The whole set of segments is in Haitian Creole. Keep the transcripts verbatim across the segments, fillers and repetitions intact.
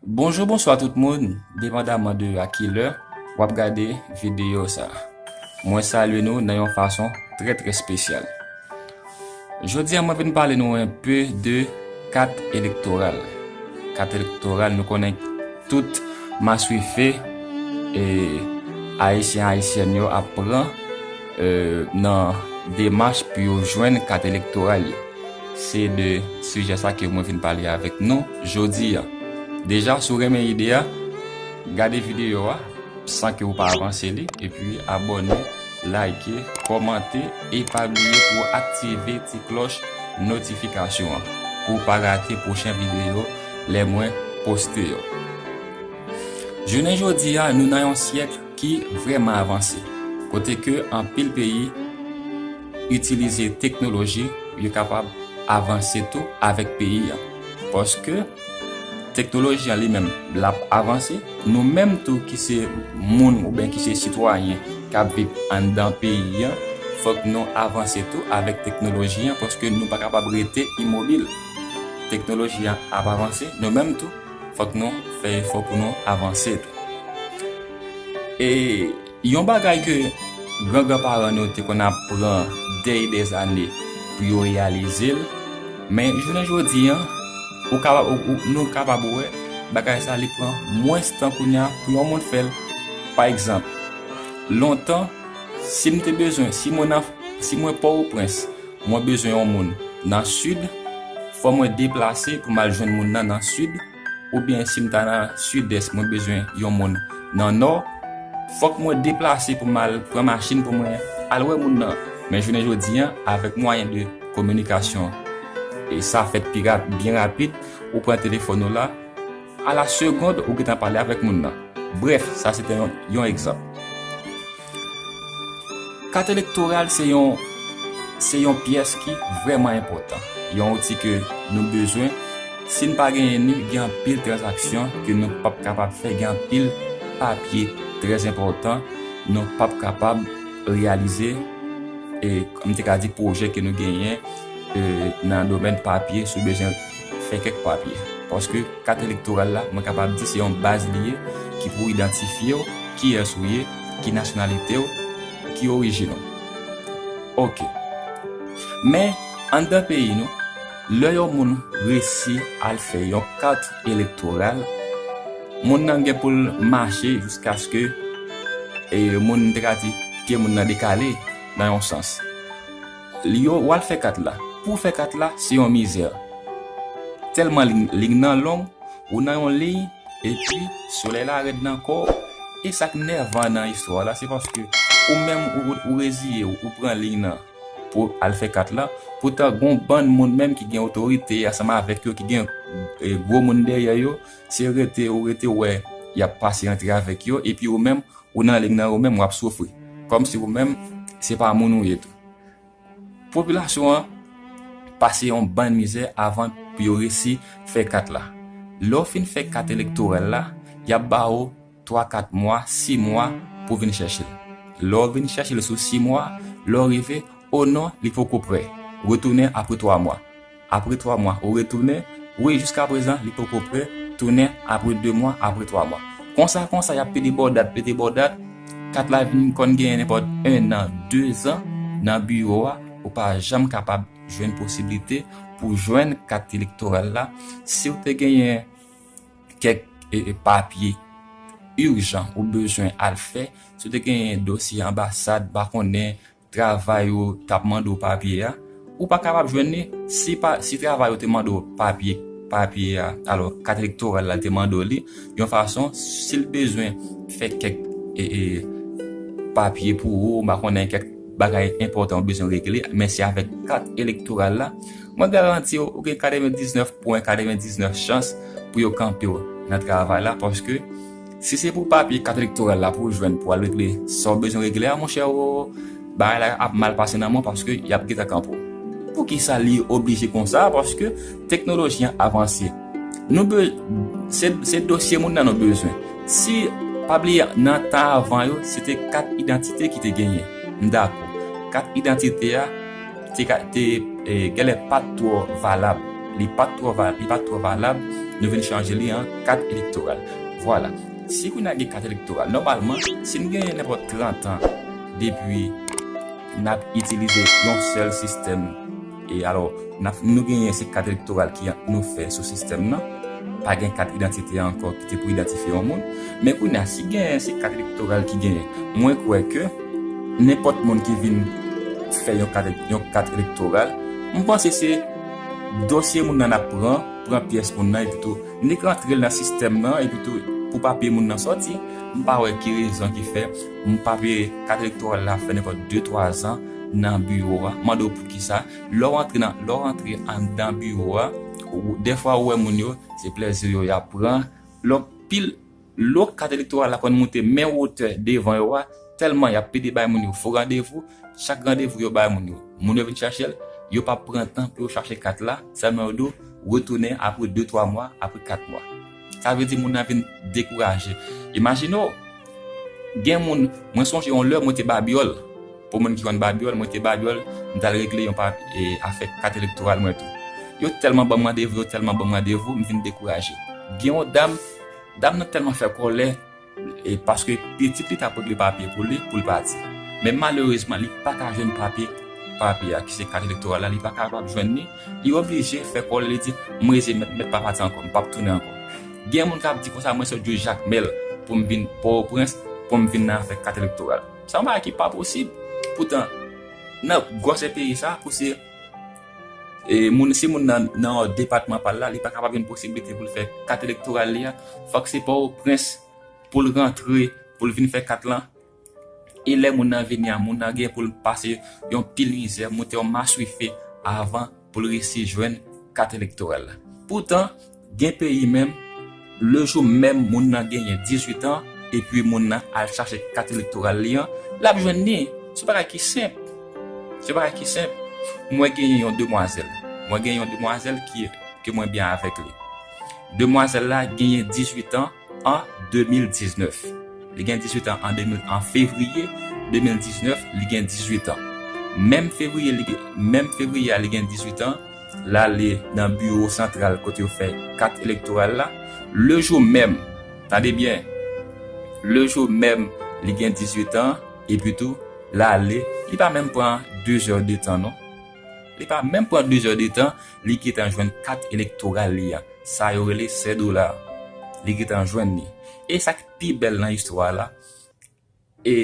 Bonjou, bonswa tout moun, depandaman de a ki lè w ap gade videyo sa. Mwen salye nou nan yon fason trè, trè espesyal. Jodi a, mwen vin pale nou enpe de kat elektoral. Kat elektoral, nou konnen tout maswife e Ayisyen, Ayisyèn yo ap pran, e, nan demach pou yo jwenn kat elektoral yo. Se de sijè sa ke mwen vin pale avèk nou jodi a. Deja, si w renmen ide a, gade videyo a san ke w pa avanse li, epi abòne, like, kòmante, e pa bliye pou w aktive ti klòch notifikasyon an, pou w pa rate pwochen videyo lè mwen poste yo. Jounen jodi a, nou nan yon syèk ki vrèman avanse, kote ke anpil peyi itilize teknoloji pou yo kapab avanse tou avèk peyi an. Paske teknoloji an li menm, l ap avanse. Nou menm tou ki se moun oubyen ki se sitwayen k ap viv anndan peyi an, fòk nou avanse tou avèk teknoloji an, paske nou pa kapab rete imobil. Teknoloji an ap avanse, nou menm tou, fòk nou fè efò pou nou avanse tou. E yon bagay ke gran gran paran nou te konn ap pran dè e dè zane pou yo reyalize l, men jounen jodi an, ou kapab, ou, ou, nou kapab wè bagay sa li pran mwens tan kounye a pou yon moun fè l. Pa egzanp, lontan, si m te bezwen, si mwen nan, si mwen Pòtoprens, mwen bezwen yon moun nan Sid, fò mwen deplase pou m al jwenn moun nan nan Sid, oubyen si m ta nan Sidès, mwen bezwen yon moun nan Nò, fòk mwen deplase pou m al pran machin pou mwen al wè moun nan. Men jounen jodi an, avèk mwayen de kominikasyon, e sa fèt pi rap-, byen rapid, ou pran telefòn ou la, a la segond, ou gentan pale avèk moun nan. Brèf, sa se te yon, yon egzanp. Kat elektoral se yon, se yon pyès ki vrèman enpòtan. Yon outi ke nou bezwen. Si n pa genyen li, gen anpil tranzaksyon ke nou p ap kapab fè, gen anpil papye trè enpòtan nou p ap kapab reyalize, e, m te ka di pwojè ke nou genyen, e, nan domèn papye, si w bezwen fè kèk papye. Paske kat elektoral la, mwen kapab di se yon baz li ye ki pou idantifye w, kiyès ou ye, ki nasyonalite w, ki orijin ou. Oke. Men, anndan peyi nou, lè yon moun resi al fè yon kat elektoral, moun nan gen pou l mache jiskaske, e, moun, m te ka di, pye moun nan dekale nan yon sans. Li yo, w al fè kat la. Pou w fè kat la, se yon mizè. Tèlman liy, liy nan long, ou nan yon liy, epi solèy la rèd nan kò w. E sa k nèvan nan istwa la, se paske ou menm ou, ou reziye w, ou pran liy nan pou al fè kat la. Poutan, gon bann moun menm ki gen otorite ansanm avèk yo, ki gen, e, gwo moun dèyè yo, se rete, ou rete wè y ap pase antre avèk yo, epi ou menm, ou nan liy nan, ou menm, w ap soufri. Kòmsi ou menm, se pa moun ou ye tou. Popilasyon an pase yon bann mizè avan pou yo resi fè kat la. Lè w fin fè kat elektoral la, y ap ba ou twa, kat mwa, sis mwa pou w vin chèche l. Lè w vin chèche l sou sis mwa, lè w rive, o non, li poko prè. Retounen apre twa mwa. Apre twa mwa, ou retounen. Wi, jiskaprezan, li poko prè. Tounen apre de mwa, apre twa mwa. Konsa, konsa, y ap pede bòdat, pede bòdat. Kat la vin konn genyen nenpòt en an, de zan nan biwo a, ou pa janm kapab jwenn posiblite pou jwenn kat elektoral la. Si w te genyen kèk, e, e, papye ijan ou bezwen al fè, si w te genyen dosye anbasad, pa konnen, travay ou t ap mande w papye a, ou pa kapab jwenn li. Si pa, si travay ou te mande w papye, papye a, alò, kat elektoral la te mande w li, yon fason, si l bezwen fè kèk, e, e, papye pou ou, m pa konnen, kèk bagay enpòtan ou bezwen regle, men se avèk kat elektoral la, mwen garanti w, ou gen katrevendiznèf pwen katrevendiznèf chans pou yo kanpe w nan travay la, paske si se pou papye kat elektoral la pou w jwenn pou al regle sa w bezwen regle a, monchè, o, bagay la ap mal pase nan men w paske y ap gentan kanpe w. Poukisa li oblije konsa? Paske teknoloji an avanse. Nou be-, se, se dosye moun nan nou bezwen. Si, pa bliye, nan tan avan yo, se te kat idantite ki te genyen. M dakò. Kat idantite a, te ka, te, e, genlè pa t twò valab. li pa t twò va-, li pa t twò valab, nou vin chanje li an kat elektoral. Vwala. Si kounye a gen kat elektoral, nòmalman, si n genyen nenpòt trant an depi n ap itilize yon sèl sistèm, e alò, n ap, nou genyen se kat elektoral ki nou fè sou sistèm nan, pa gen kat idantite ankò ki te pou idantifye yon moun. Men kounye a, si genyen se kat elektoral ki genyen, mwen kwè ke nenpòt moun ki vin fè yon kat, yon kat elektoral, m panse se dosye moun nan n ap pran, pran pyès moun nan, epi tou, n rantre l nan sistèm nan, epi tou, pou papye moun nan sòti, m pa wè ki rezon ki fè m papye kat elektoral la fè nenpòt de twa zan nan biwo a. Mande w poukisa. Lè w antre nan, lè w antre anndan biwo a, ou, dèfwa ou wè moun yo, se plèzi yo y ap pran. Lè w pil, lè w kat elektoral la konn moute men wotè devan yo a, tèlman y ap pede bay moun yo fo randevou, chak randevou yo bay moun yo, moun yo vin chèche l, yo p ap pran tan pou yo chache kat la, sèlman yo di w retounen apre de twa mwa, apre kat mwa. Sa vle di moun nan vin dekouraje. Imajine w, gen moun, mwen sonje yon lè mwen te babyòl. Pou moun ki konn babyòl, mwen te babyòl, m t al regle yon pa, e, afè kat elektoral mwen tou. Yo tèlman ban m randevou, yo tèlman ban m randevou, m vin dekouraje. Gen yon dam, dam nan tèlman fè kòlè, e paske pitit li t ap regle papye pou li, pou l pati. Men malerezman, li pa ka jwenn papye, papye a, ki se kat elektoral la, li pa kapab jwenn li. Li oblije fè kòlè, li di, "M reze mèt, mèt pa pati ankò, m p ap tounen ankò." Gen moun k ap di konsa, "Mwen sot jwe Jakmèl pou m vin Pòtoprens, pou m vin nan afè kat elektoral." Sa yon bagay ki pa posib. Poutan, nan gwosè peyi sa, pou se, e, moun, si moun nan, nan depatman pa l la, li pa kapab jwenn posiblite pou l fè kat elektoral li a, fòk se Pòtoprens pou l rantre, pou l vin fè kat lan. E lè moun nan vini a, moun nan gen pou l pase yon pil mizè, moute yon maswife avan pou l resi jwenn kat elektoral la. Poutan, gen peyi menm, lejou menm moun nan genyen dizuit an, epi moun nan al chache kat elektoral li an, l ap jwenn li. Se yon bagay ki senp. Se yon bagay ki senp. Mwen genyen yon demwazèl. Mwen genyen yon demwazèl ki, ke mwen byen avèk li. Demwazèl la genyen dizuit an an de mil diznèf. Li gen dizuit an an de mil, an fevriye de mil diznèf, li gen dizuit an. Menm fevriye, li gen, menm fevriye a, li gen dizuit an, l ale nan biwo santral kote yo fè kat elektoral la. Lejou menm, tande byen, lejou menm, li gen dizuit an, epi tou, l ale, li pa menm pran de zè de tan, non. Li pa menm pran de zè de tan, li gentan jwenn kat elektoral li a. Sa yo rele sèdola. Li gentan jwenn li. E sa k pi bèl nan istwa la, e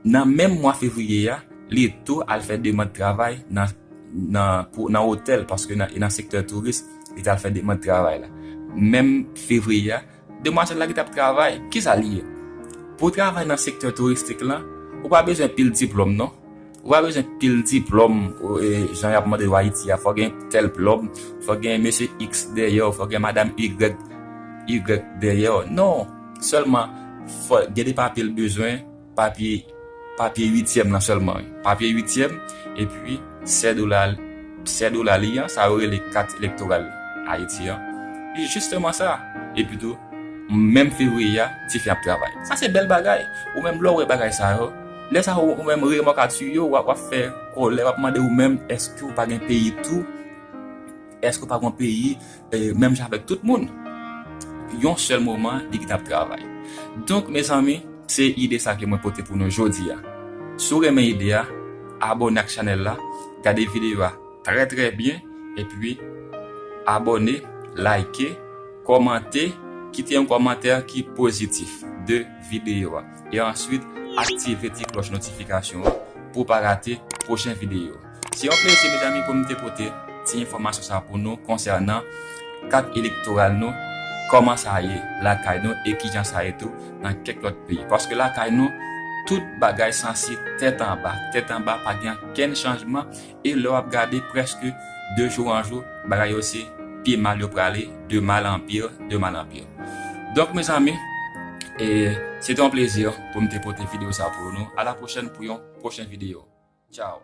nan menm mwa fevriye a, li tou al fè demann travay nan, nan, pou, nan otèl, paske nan, e nan sektè touris, li t al fè demann travay la. Menm fevriye a, demwazèl la ki t ap travay, kisa li ye? Pou w travay nan sektè touristik lan, ou pa bezwen pil diplòm, non. Ou pa bezwen pil diplòm, ou, e, jan y ap mande w Ayiti a, fò gen tèl diplòm, fò gen mesye X dèyè w, fò gen madanm Y, Y dèyè w. Non, sèlman fò gen de papye l bezwen, papye, papye uityèm lan sèlman, wi. Papye uityèm, epi sèdola, sèdola li an, sa yo rele kat elektoral Ayiti an. Li jisteman sa. Epi tou, menm fevriye a, tifi ap travay. Sa se bèl bagay. Ou menm lè w wè bagay sa yo, lè sa ou, ou menm remòk a tiyo, w ap, w ap fè kòlè, w ap mande ou menm, èske w pa gen peyi tou? Èske w pa gen peyi, e, menm jan avèk tout moun? Yon sèl moman, li gentan ap travay. Donk, mezanmi, se ide sa ke mwen pote pou nou jodi a. Si w renmen ide a, abòne ak chanèl la, gade videyo a trè, trè byen, epi abòne, like, kòmante, kite yon kòmantè ki pozitif de videyo a. E answit, aktive ti klòch notifikasyon an pou w pa rate pwochen videyo. Se yon plezi, mezanmi, pou m te pote ti enfòmasyon sa pou nou konsènan kat elektoral nou, kòman sa ye lakay nou e kijan sa ye tou nan kèk lòt peyi. Paske lakay nou, tout bagay sanse tèt anba. Tèt anba, pa gen okenn chanjman. E lè w ap gade, prèske de jou an jou, bagay yo se pi mal yo prale, de mal en pire, de mal en pire. Donk, mezanmi, e, se te yon plezi pou m te pote videyo sa pou nou. A la pwochèn pou yon pwochen videyo. Tchao.